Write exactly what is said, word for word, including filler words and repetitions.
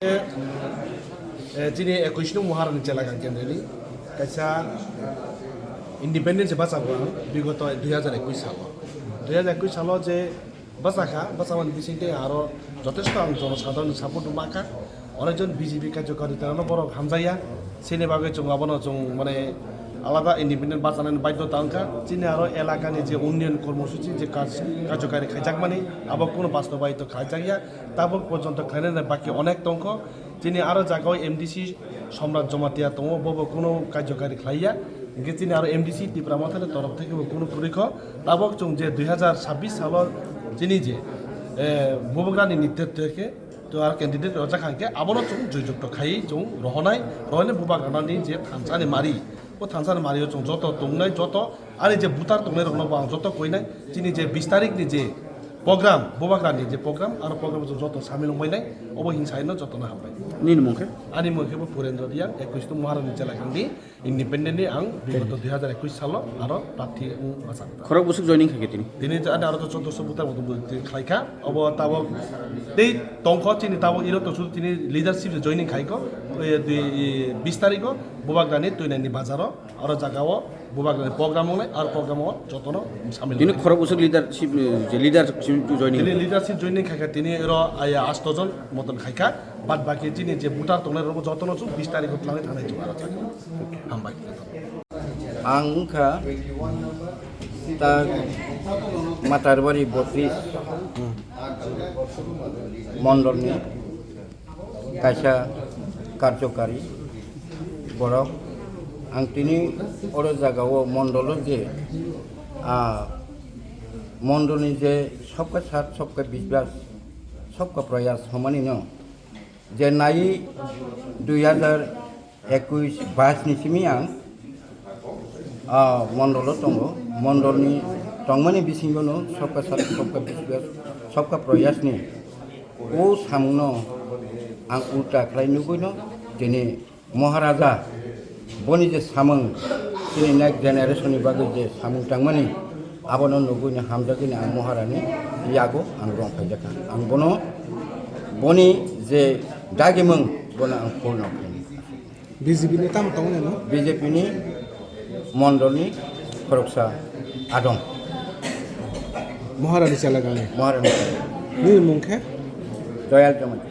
Eh, chini ekush nung Maharani Chelagam kendroni kaisa independence bachakgo ang bigoto dui hajar ekush salo. Dui hajar ekush salo je bachakha, bachakmani bisingtwi aro jotesto ang jonosadharonni support mankha. Onekjon B J P karjokarita no borok hamjakya, sini bagwi chwng abono chwng mane alada independent bachanani baidhota wngkha. Chini aro elakani je unnayan kormosuchi je kaj-, karjokari khaijakmani abo kuno bastobaito khaijakya. Tabuk porjonto khlainani baki onek tongkho. Chini aro jagao M D C Somrat Jomatia tongo, bobo kuno karjokari khlaiya. Hinkhe chini aro M D C Tipra Mothani torof thekebo kuno kwrwikho. Tabuk chwng je dui hajar sabbish salo chini je, eh, Bubagrani nitritwe khe to aro candidate rojak hangkhe abono chwng joyjukto khaiwi chwng rohonai, rohonai Bubagranani je thansani mari, o thansani mario chwng joto tongnai, joto ani je voter tongnai rokno bo ang joto koinai, chini je bis tarikni je program, Bubagrani je program, aro program o joto samil wngbainai, obo hinsa hino jotono hambai. Nini mung khe? Ani mung khe bo Purendra Reang, ekush nung Maharani Chelagam ni independent ni ang bigoto dui hajar ekush salo aro prarthi wng bachakha. Khorok bwswk joining khaikhe tini? Tini to ani aro to choddoso voter bo tini khlaikha, obo tabuk tei tongkho chini tabuk iro to sudu tini leadership joining khaikho, eh, dui, bis tarikho Bubagrani Twinaini bazaro. Aro jagao Bubagrani program wngnai, aro program o jotono samil tini wngnai. Khorok bwswk leadership, eh, je leadership joining. Tini leadership joining khaikha, tini oro aya asto jon moton khaikha, bad baki chini je voter tongnai rokbo jotono chwng bis tarikho twlangwi thangnai chwng aro jagao. Hambai. Ang wngkha ta Matarbari botris mondolni kaisa karjokari borok. Ang tini oro jagao mondolo je, ah, mondolni je sobka sat, sobka biswas, sobka prayas hwnmani no je nai dui hajar ekush bais ni simi ang, ah, mondolo tongo. Mondolni tongmani bisingo no sobka sat, sobka biswas, sobka prayas ni o samungno ang ulta khlai nugwi no tini Maharaja, boni je samung, chini next generation ni bagwi je samung tangmani, abono nugwi ni hamjagwi ni ang Maharani yago ang rong phaijakha. Ang bono, boni je dagimung, bono ang purno khainai. B J P ni tamo tongo neno? B J P ni mondol ni khoroksa adong. Maharani Chelagam ni. Maharani. Nini mung khe? Doyal Jamatia.